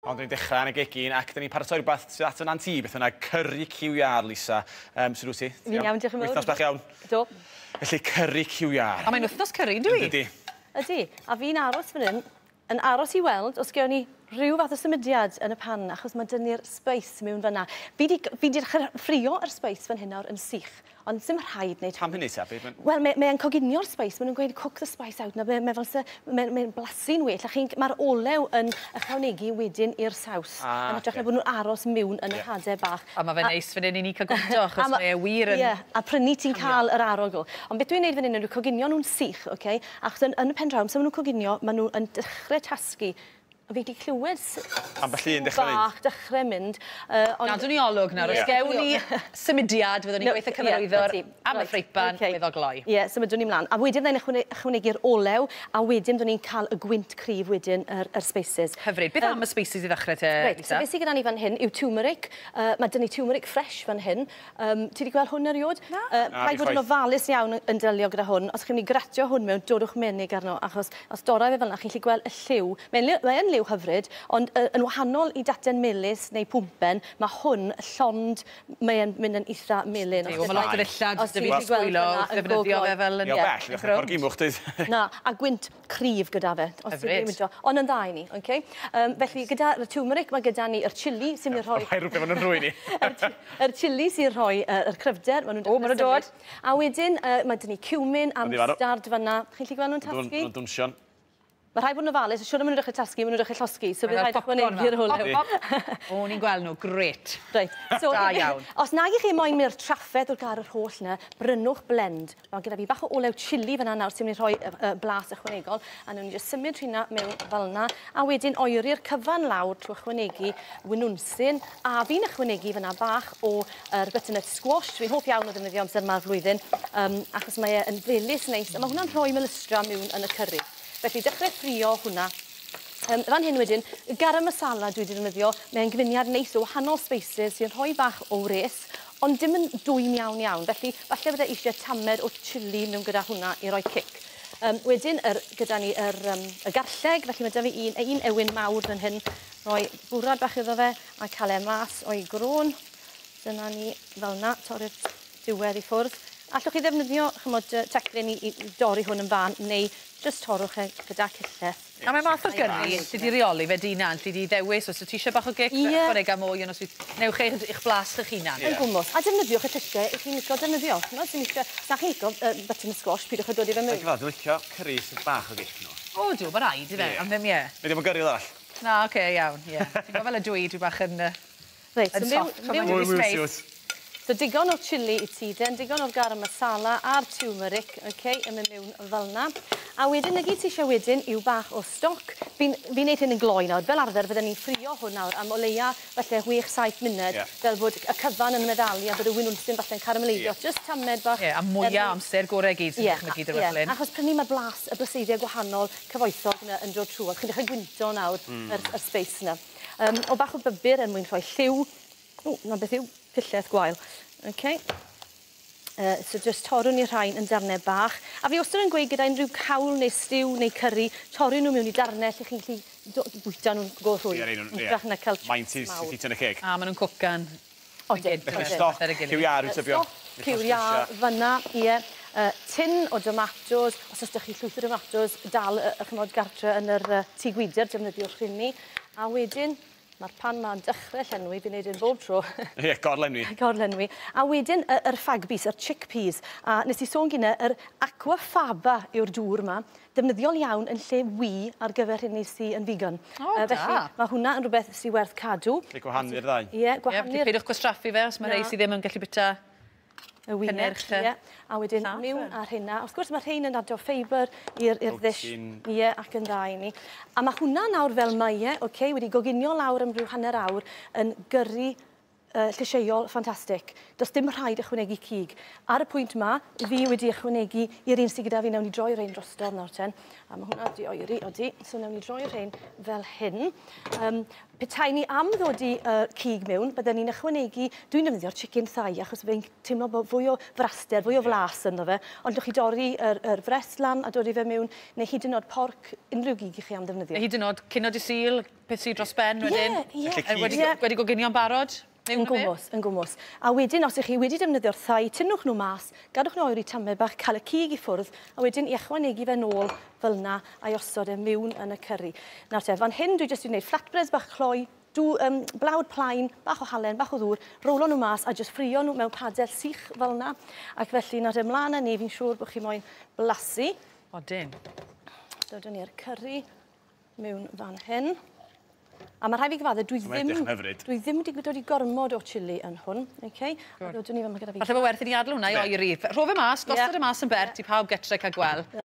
Ond ni'n dechrau yn y gegin ac 'dyn ni'n paratoi rhywbeth sydd at yn anti, beth bynnag, curry cyw iâr, Lisa. Sut wyt ti? Fi'n iawn, diolch yn fawr. Wythnos bach iawn. Do. Felly, curry cyw iâr. A mae'n wythnos curry, yndyw i? Yndi. Ydy. A fi'n aros fan hyn, yn aros i weld os gewn ni rhyw fath o symudiad yn y pan, achos mae 'dyn ni'r spice mewn fan'na. Fi 'di fi 'di dechrau ffrio yr spice fan hyn nawr yn sych. Ond sim rhaid wneud Pam hynny te? Be' ma'n... Wel mae mae e'n coginio'r spice, ma' nw'n gweud cook the spice out na be' mae fel se mae'n mae'n blasu'n well a chi'n ma'r olew yn ychwanegu wedyn i'r saws. Ah yn hytrach oce. na bod nw'n aros miwn yn y hade bach. A ma' fe'n neis fan 'yn i ni ca'l gwynto achos mae e wir yn... Ie, a prynu ti'n ca'l yr arogl. Ond beth dwi'n neud fan 'yn yw coginio nw'n sych, oce? Achos yn yn y pen draw, amser ma' nw'n coginio, ma' nw yn dechre tasgu. A fi 'di clywed Ambell un dechre mynd. Bach dechre mynd ond... Gadwn ni olwg nawr, os gewn ni symudiad fyddwn ni'n gweithio cyfarwyddwr am y ffreipan iddo gloi. Ie, symudwn ni mlan. A wedyn fyddai'n ychwanegu'r olew, a wedyn byddwn ni'n cael y gwynt cryf wedyn, yr spices. Hyfryd. Beth am y spices i ddechrau te, Reit, so Lisa? beth sydd gyda ni fan hyn yw turmeric. Mae 'da ni turmeric fresh fan hyn. Ti 'di gweld hwn eriod? Na. Na, Rhaid fi fod yn chwaith. ofalus iawn yn delio gyda hwn. Os chi'n mynd i gratio hwn mewn, dodwch menig arno, achos os dorau fe fel 'na, chi'n gallu gweld y lliw. Mae'n mae yn liw hyfryd, ond yn wahanol i daten melys neu pwmpen, mae hwn llond, mae e'n mynd yn eitha melyn. Ydi, wel, ma' lot o ddillad Os 'da ti fi 'di 'di gweld sbwylo hwnna wrth yn ddefnyddio go gloi. fe fel yn Ie, o bell, yn ddechrau corgimwch, dweud. Na, a gwynt cryf gyda fe. Os ti'n Hyfryd. mynd Ond yn dda i ni, oce? Felly, gyda'r turmeric, mae gyda ni yr chilli sy'n mynd i rhoi... Rhai rhywbeth ma'n rhwy'n ni. Yr chilli sy'n rhoi yr cryfder. Ma' nhw'n O, ma' nhw'n dechrau dod. symud. A wedyn, mae 'da ni cumin a Yndi, ma' nhw. mustard fan'na. Chi'n gallu gweld nhw'n tasgu? Nhw'n dwnsion. Mae rhaid bod yn ofalus, siwr o maen nhw'n dechrau tasgu, maen nhw'n dechrau llosgi, so bydd Fel rhaid popcorn ychwanegu'r fel. olew. Pop, pop. O, ni'n gweld nhw, grêt. Reit, so Da iawn. Os nag i chi moyn mynd i'r trafferth o'r gael yr holl 'na, brynwch blend. Mae gyda fi bach o olew chilli fan'na nawr sy'n mynd i rhoi blas ychwanegol, a newn ni jyst symud rhywna mewn fel 'na, a wedyn oeri'r cyfan lawr trwy ychwanegu winwnsyn, a fi'n ychwanegu fan'na bach o yr butternut squash. Dwi'n hoff iawn o ddefnyddio amser 'ma'r flwyddyn, achos mae e yn felys neis, a mae hwnna'n rhoi melystra mewn yn y curry. Felly, dechrau ffrio hwnna. Fan hyn wedyn, y garam masala dwi wedi defnyddio, mae'n gyfuniad neis o wahanol spices sy'n rhoi bach o wres, ond dim yn dwym iawn iawn. Felly, falle bydde eisiau tamed o chilli mewn gyda hwnna i roi cic. Wedyn, gyda ni y garlleg, felly mae 'da fi un ewin mawr fan hyn, rhoi bwrad bach iddo fe a cael e mas o'i grôn. Dyna ni fel 'na, torri'r diwedd i ffwrdd. Allwch chi ddefnyddio, chimod, teclyn i dorri hwn yn fan, neu jyst torrwch e gyda cyllell. A mae math o gyrri, lle di reoli fe di hunan, lle di ddewis, os wyt ti eisiau bach o gic, ychwanega mwy, ond os wyt, newch eich blas eich hunan. Yn gwmws. A defnyddiwch y llysiau i chi'n licio defnyddio. Chimod, sy'n licio, sa chi'n licio butternut squash, pidwch â dod i fe mewn. Dwi'n dwi'n licio curry sydd bach o gic nhw. O, dw, mae rhaid i fe, ond ddim ie. Neu ddim yn gyrru arall. Na, oce, iawn, ie. Ti'n gwybod fel ydw i, dwi bach yn Reit, yn so soft, pan mewn mae'n Mwy, mwy, space. mwy. So digon o chilli i ti den, digon o'r garam masala a'r turmeric, okay, yn mynd mewn fel 'na. A wedyn, na gyd ti eisiau wedyn yw bach o stoc. Fi'n fi wneud hyn yn gloi nawr. Fel arfer, fydden ni'n ffrio hwn nawr am o leia falle 6-7 munud, fel bod y cyfan yn meddalu a bod y winwnsyn falle'n carameleiddio. Just tamed bach. Ie, a mwyaf amser gorau gyd sy'n dychmygu dy rywbeth fel hyn. Achos prynu mae blas, y blaseiddiau gwahanol, cyfoethog yna yn dod trwy. Chi'n dechrau gwynto nawr yr spice yna. O bach o bybur er mwyn rhoi lliw. O, na beth yw pilleth gwael. Okay. So just torrwn ni rhain yn darnau bach. A fi wastad yn gweud gyda unrhyw cawl neu stew neu curry, torri nhw mewn i darnau lle chi'n gallu bwyta nhw'n go rhwydd. Ie, un nhw, Yn ie. hytrach na cael Maint chips sy'n mawr. ffitio yn y ceg. A maen nhw'n cwcan. Odyn, Felly odyn. stoc, Ar y gilydd. cyw iâr, wyt tybio. Stoc, cyw iâr, fyna, ie. Tin o tomatos, os oes 'da chi llwyth o tomatos, dal chimod, gartre yn yr tŷ gwydr, defnyddiwch rheini. A wedyn, mae'r pan ma'n dechrau llenwi, fi'n neud hyn bob tro. Ie, gorlenwi. Gorlenwi. A wedyn yr fag beans, yr chickpeas. A nes i sôn gynne, yr aquafaba yw'r dŵr yma, defnyddiol iawn yn lle wy ar gyfer rheini sydd yn vegan. O, Felly, da. mae hwnna yn rhywbeth sydd werth cadw. Lle gwahanu'r ddau. Ie, Ie, gwahanu'r peidiwch gwastraffu fe os mae Na. rhai sydd ddim yn gallu bwyta y wyau. cynnyrch, Ie. A wedyn llath, miwn e. ar hynna. Wrth gwrs mae rhein yn adio ffeibr i'r ddish. Protein. Ie, ac yn dda i ni. A mae hwnna nawr fel mae e, okay, wedi goginio lawr am ryw hanner awr yn gyrru llysieuol ffantastig. Does dim rhaid ychwanegu cig. Ar y pwynt yma, fi wedi ychwanegu i'r un sydd gyda fi, newn ni droi rhein drostodd nawr ten. A mae hwnna wedi oeri, odi. So newn ni droi rhein fel hyn. Petai ni am ddod i cig mewn, bydden ni'n ychwanegu, dwi'n defnyddio'r chicken thigh, achos fe'n teimlo bod fwy o fraster, fwy o flas ynddo fe, ond allwch chi dorri yr frest lan a dod i fe mewn, neu hyd yn oed porc, unrhyw gig i chi am ddefnyddio. Neu hyd yn oed cinio dydd Sul, peth sydd dros ben wedyn. Ie, ie. Wedi goginio'n barod? Yn gwmws, yn gwmws. A wedyn, os ych chi wedi defnyddio'r thigh, tynnwch nhw mas, gadwch nhw oeri tamed bach, cael y cig i ffwrdd, a wedyn i ychwanegu fe nôl fel yna a'i osod e mewn yn y curry. Nawr te, fan hyn dwi jyst wedi gwneud flatbreads bach cloi, blawd plaen, bach o halen, bach o ddŵr, rowlo nhw mas a jyst ffrio nhw mewn padell sych fel yna. Ac felly, nawr te, ymlaen â ni, fi'n siŵr bod chi moyn blasu. Odyn. Dodwn ni'r curry mewn fan hyn. A mae rhaid fi gyfadde, dwi Mae'n ddim, edrych yn hyfryd. dwi ddim wedi dod i gormod o chili yn hwn. Okay? A dodwn ni fel mae gyda fi. Falle bod werth i ni adael hwnna i oeri. Rho fe mas, gosod e mas yn bert i pawb getre cael gweld.